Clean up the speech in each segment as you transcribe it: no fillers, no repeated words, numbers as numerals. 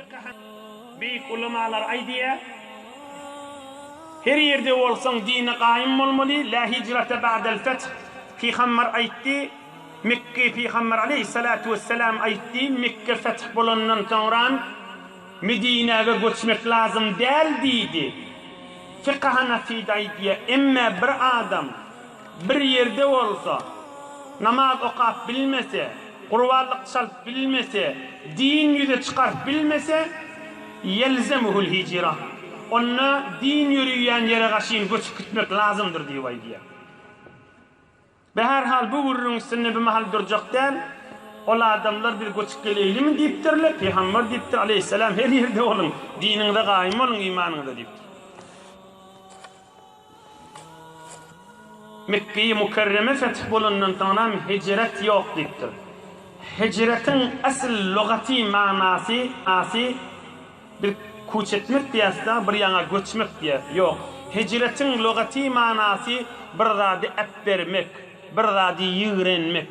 Beýik ulamalar aýdýar, Her ýerde bolsaň dine gaýym bolmaly, Lä hijrete ba'del feth, Pygamber aýtdy, Mekge Pygamber aleýhissalatu wessalam aýtdy, Mekge feth bolandan soňran Medinäge göçmek lazym däl diýdi. Fykh Hanafide aýdýar, emme bir adam bir ýerde bolsa, namaz okap bilmese, gurbanlyk çalyp bilmese, din ýüze çykaryp bilmese, ýelzemuhul hijra, onda din ýöriýän ýere gaşyn göçüp gitmek lazymdyr diýip aýdýar. Be-herhal bu gürrüň üstünde bir mahal durjak däl. Ol adamlar biz göçüp geleýlimi diýipdirler, Pygamber diýipdir, aleýhissalam, her ýerde boluň, diniňize gaýym boluň, imanyňyza diýipdir. Mekgeýi Mükerreme feth bolandan soňram hijret ýok diýipdir. Hijretiň asl lugaty manasy asy biz kuç etmek diýäs-da, bir ýaňa göçmek diýäs. Ýok. Hijretiň lugaty manasy bir zady äpbermek, bir zady ýigrenmek.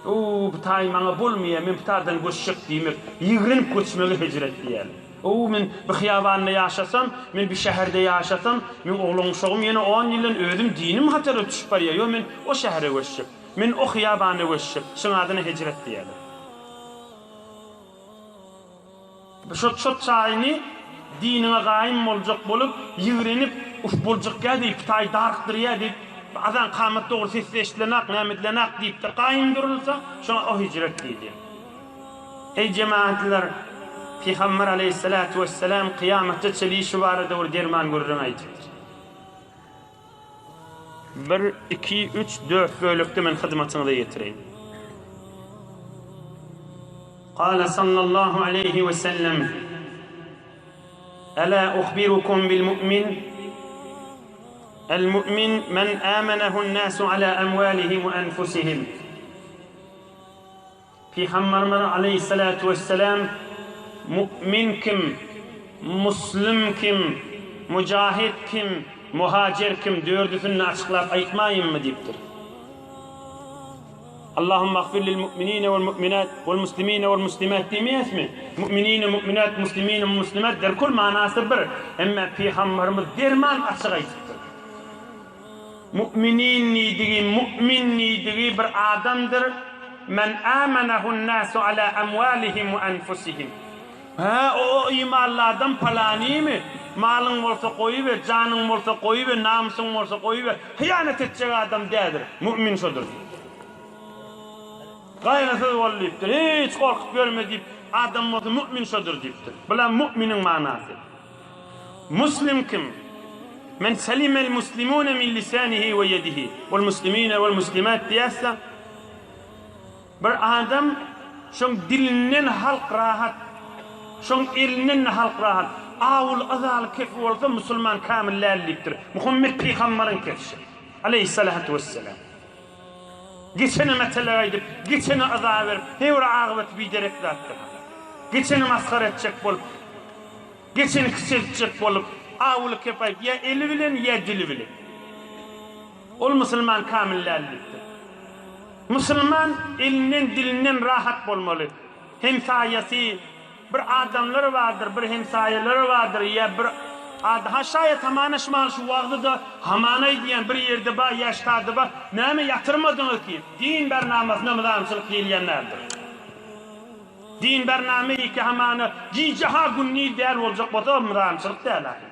Ow, bu taý maňa bolmaýar, men bu taýdan göçjek diýmek, ýigrenip göçmegi hijret diýýärler. Ow, men bu hyýabanda ýaşasam, men bu şäherde ýaşasam, meň oglan-uşagym ýene on ýyldan özüm dinim hatara düşüp barýar, ýok, men o şähere göçjek, men o hyýabana göçjek, şuň adyna hijret diýýärler. Şo-şo çaýyny diniňe gaýym boljak bolup, ýigrenip, Uf, boljak-ýa diýip, taý darykdyrýa diýip, azan kamat dogry sesli eşidilenak, näme edilenak diýip-de gaýym durulsa, şoňa o hijret diýilýär. Eý, jemagatlar! Pygamber aleýhissalatu wessalam kyýamatda çenli şu barada bir derman gürrüň aýdypdyr. Bir, iki, üç, dört bölekde men hyzmatyňyza ýetireýin. Kâle sallallahu aleýhi we sellem, Elâ uhbirukum bil mu'min? El mu'min men âmenehun nâsu alâ emwâlihim we enfusihim. Pygamberimiz aleýhissalatu wesselam Mu'min kim, Muslim kim, Mujahid kim, Muhajir kim dördüsini açyklap aýtmaýynmy diýipdir. Allahumma agfir lil mu'minine wal mu'minat wal muslimine wal muslimat diýmeýäsmi? Mu'minine, mu'minat, muslimine, muslimat derkul manasy bir. Emma Pygamberimiz derman açyk aýdypdyr. Mu'minin diýdigi, mu'min diýdigi bir adamdyr, Men âmenehun-nâsu alâ emwâlihim we enfusihim. Hä, o-o imanly adam palanymy? Malyň bolsa goýuber, janyň bolsa goýuber, namysyň bolsa goýuber, hyýanat etjek adam däldir. Mu'min şodur diýipdir. Gaýgysyz bol diýipdir. Hiç gorkup ýörme diýip, adam bolsa mu'min şodur diýipdir. Bulam mu'miniň manasy. Muslim kim? Men selimel muslimune min lisanihi we ýedihi wal muslimine wal muslimat diýäs-de, bir adam şoň dilinden halk rahat, şoň elinden-de halk rahat, awuly yzaly kefi bolsa musulman kamil däl diýipdir. Muhammet pygambaryň kefşi, aleýhissalatu wesselam. Geçene metelek aýdyp, geçene yza berip, her bir agybaty biderek zatdyr. Geçeni masgara etjek bolup, Geçeni kiçeltjek bolup, awuly kep aýyp, ýa eli bilen, ýa dili bilen. Ol musulman kamil däl diýipdir. Musulman elinden, dilinden rahat bolmaly. Hemsaýasy, bir adamlar bardyr, bir hemsaýalary bardyr, ýa bir ad, ha şaýat hamana şumal şu wagzy-da hamana aýdýan bir ýerde bar, ýa ştada bar, näme ýatyrmadyňyz ki, din bernamasyna myzamçylyk diýilýän däldir. Din bername iki hamana gije ha gündiz däl boljak bolsa myzamçylyk däl ahyry.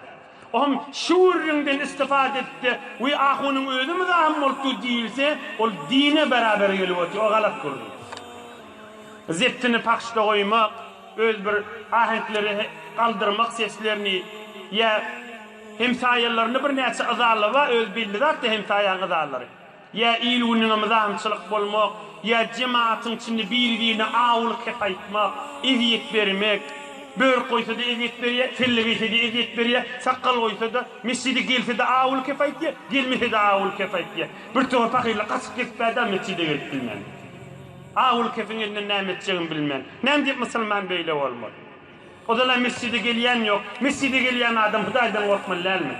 Ohm şu gürrüňden istifade edipde we ahunyň özi myzahym bolup dur diýilse ol dine beraber gelip otyr o galat gürrüň. Zeptini pahşda goýmak, öz bir aheňkleri galdyrmak seslerini ýa hemsaýalaryny birnäçe yzarlaba öz belli zatda hemsaýaň yzarlary. Ýa il-günüňe myzamçylyk bolmak, ýa jemagatyň içinde biri-birine awuly kep aýtmak, ezýet bermek. Börük goýsa-da ezýet berýär, selle geýse-de ezýet berýär, sakgal goýsa-da, mesjide gelse-de awuly kep aýtýar, gelmese-de awuly kep aýtýar. Bir topar pahyrlar gaçyp gelip bärde mesjide gelip bilmän. Awuly kepiň elinden näme etjegini bilmän. Näme diýip musulman beýle bolmaly? Ozal-a mesjide gelýän ýok. Mesjide gelýän adam Hudaýdan gorkmaly dälmi?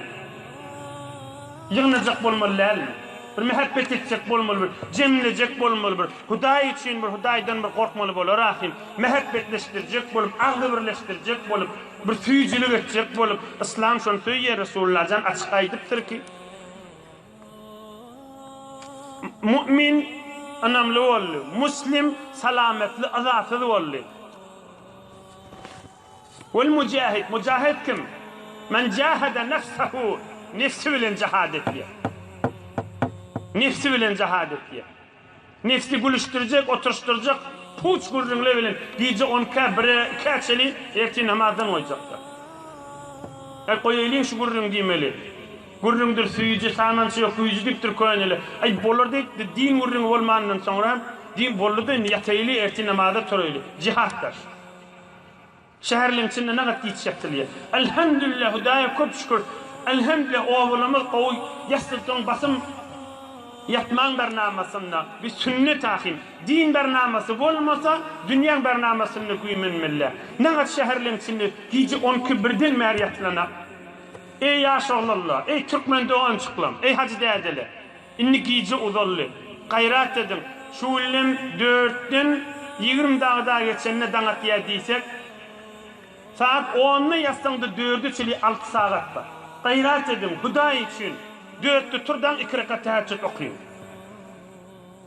Ýygnajak bolmaly dälmi? Bir mähebbet etjek bolmaly bir, jemlejek bolmaly bir, Hudaý üçin bir Hudaýdan bir gorkmaly bolar ahym. Mähebbetleşdirjek bolup, agzybirleşdirjek bolup, bir süýjülik etjek bolup, Yslam şony söýýär, Resullajan açyk aýdypdyr ki, Mu'min ynamly boldy, muslim salamatly, yzasyz boldy. Wal mujahid, mujahid kim? Men jahada nefsehu, nefsi bilen jihad etýär. Nefsi bilen jihad etýär. Nefsi gülüşdirjek, oturyşdyrjak puç gürrüňler bilen gije on ikä, bire, ikä çenli ertir namazdan goýjaklar. Äý goýaýlyň şu gürrüňi diýmeli. Gürrüňdir süýji, samança ýok güýji diýipdir köneler. Aý bolar diýipdi, din gürrüňi bolmanyndan soňra hem din boldy-da indi ýataýly, ertir namaza turaýly. Jihatdaş. Şäherleň içinde nagat giç ýatylýar. Elhamdülillah Hudaýa köp şükür. Elhamdülillah obalarymyz gowy. Ýassydan basym ýatmaň barnamasynda bir sünnet ahym. Din barnamasy bolmasa dünýäň barnamasynda güýmenmeli. Nagat şäherleň içinde gije on iki birden bäri ýatylanak. Eý ýaş oglanlar, eý türkmen doganjyklam, eý hajy dädeler. Indi gije uzaldy. Gaýrat ediň, şu günlem dörtden 20 dagy-da geçende daň atýar diýsek, sagat onda ýatsaň-da dörde çenli alty sagat bar. Gaýrat ediň, Hudaý üçin, dörtde tur-daň iki rekat täheçjüt okyň.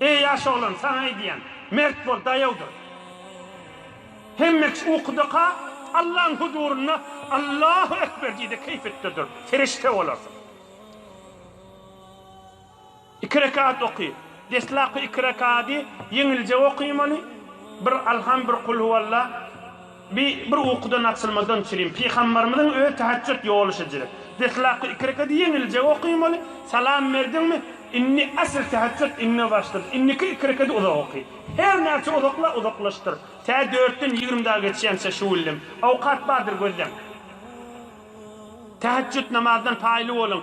Eý, ýaş oglan, saňa aýdýan, mert bol, daýaw dur. Hemme kişi ukudaka, Allaň huzurynda Allahu ekber diý-de keýp et-de dur, perişde bolarsyň. Iki rekat oky. Deslapky iki rekady ýeňiljek okymaly, bir Alham bir Kulhuwalla, bi bir ukudan açylmadan çürim. Pygambarymyzyň öz täheçjüt ýoly şejirik. Deslapky iki rekady ýeňiljek okymaly, salam berdiňmi, indi asyl täheçjüt indi başlady. Indiki iki rekady uzak oky. Her näçe uzakla, uzaklaşdyr. Tä dörtden 20 dagy geçýänçä şu güllem. Owkat bardyr gözleň. Täheçjüt namazdan paýly boluň.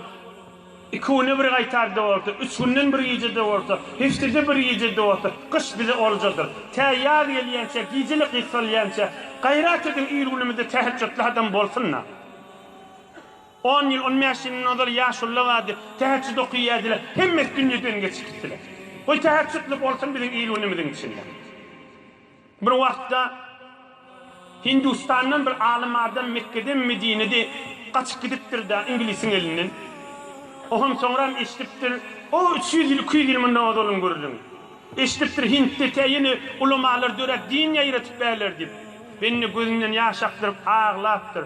Iki güne bir gaýtar-da bolsa, üç günden bir gije-de bolsa, hepdede bir gije-de bolsa, gyş bize oljadyr. Tä ýaz gelýänçä, gije-le gysgalýança, gaýrat ediň il-günümizde täheçjütli adam bolsun-da. On ýyl, on bäş ýyl mundan ozal ýaşulular bardy, täheçjüt okyýardylar, hemmesi dünýeden geçip gitdiler. Goý täheçjütli bolsun biziň il-günümiziň içinde. Bir wagtda Hindustandan bir alym adam Mekgeden Medinede gaçyp gidipdir-de iňlisiň elinden. O hem soňram eşidipdir, o 300 ýyl, 200 ýyl mundan ozalyň gürrüňi. Eşidipdir Hintde tä ýene ulamalar döräp din ýaýratyp bärler diýip. Bende gözünden ýaş akdyryp aglapdyr.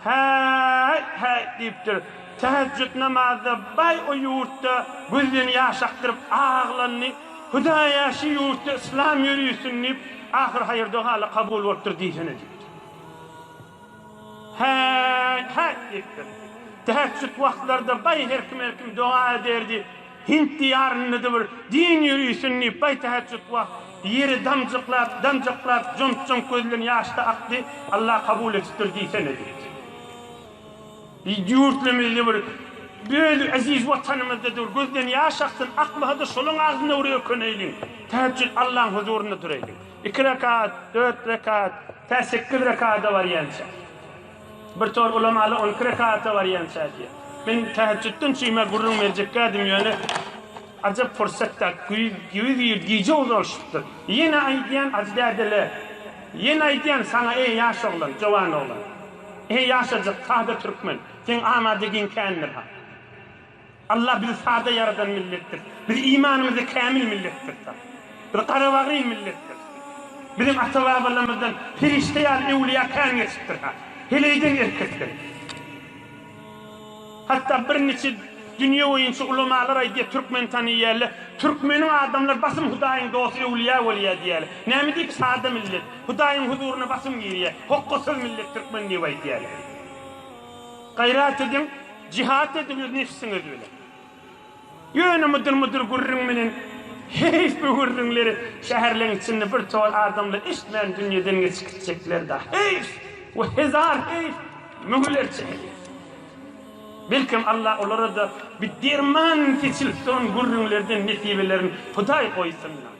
Häý, häý diýipdir. Tähejjüt namazda baý o ýurtda gözden ýaş akdyryp aglandy. Hudaýa şu ýurtda yslam ýörisin diýip, ahyr haýyr-dogaly kabul bolupdyr diýsene diýipdir. Häý, häý diýipdir. Tähejjüt wagtlarda baý her kim-her kim doga ederdi. Hint diýarynda-da bir din ýörisin diýip, baý tähejjüt wagt ýere damjyklap, damjyklap, jomp-jomp gözden ýaş-da akdy, Allah kabul edipdir diýsene diýipdir. Ýurtlarymyzda bir öz eziz Watanymyzda dur, gözden ýaş aksyn, akmasa-da şolaň agzynda bir ökeneýliň. Tähejjüt Allaň huzurynda duraýlyň. Iki rekat, dört rekat, tä sekiz rekada barýança. Bir tor ulamaly 12 rekata barýança diýýär. Men täheçjütden çüýme gürrüň berjekkädim ýöne ajap pursatda güýz güýz gije uzalyşypdyr. Ýene aýdýan ajy dädele, ýene aýdýan saňa eý ýaş oglan, jowan oglan. Eý ýaşajyk sada türkmen, seň amadygyn kändir ha. Allah bizi sada ýaradan milletdir. Biz imanymyzda kämil milletdiris. Biz garabagryn milletdiris. Biziň ata-babalarymyzdan perişde ýaly öwlüýä kän geçipdir. Heleýden erkekden. Hatda birniçe dünýe boýunça ulamalar aýdýar, türkmen tanyýarlar. Türkmeniň adamlary basym Hudaýyň dosty öwlüýä bolýar diýýärler. Näme diýip sada millet, Hudaýyň huzuryna basym girýär. Hokgasyz millet türkmen diýip aýdýarlar. Gaýrat ediň, jihat ediň öz nefsiňiz bilen. Ýöne mydyr-mydyr gürrüň bilen heýf bu gürrüňleri şäherleň içinde bir towar adamlar eşitmän dünýeden geçip gitjekler-dä. Heýf we hezar heýf, müňlerçe heýf. Belkem Allah olara-da bir derman seçilip duran gürrüňlerden nesibelerini Hudaý goýsun-da.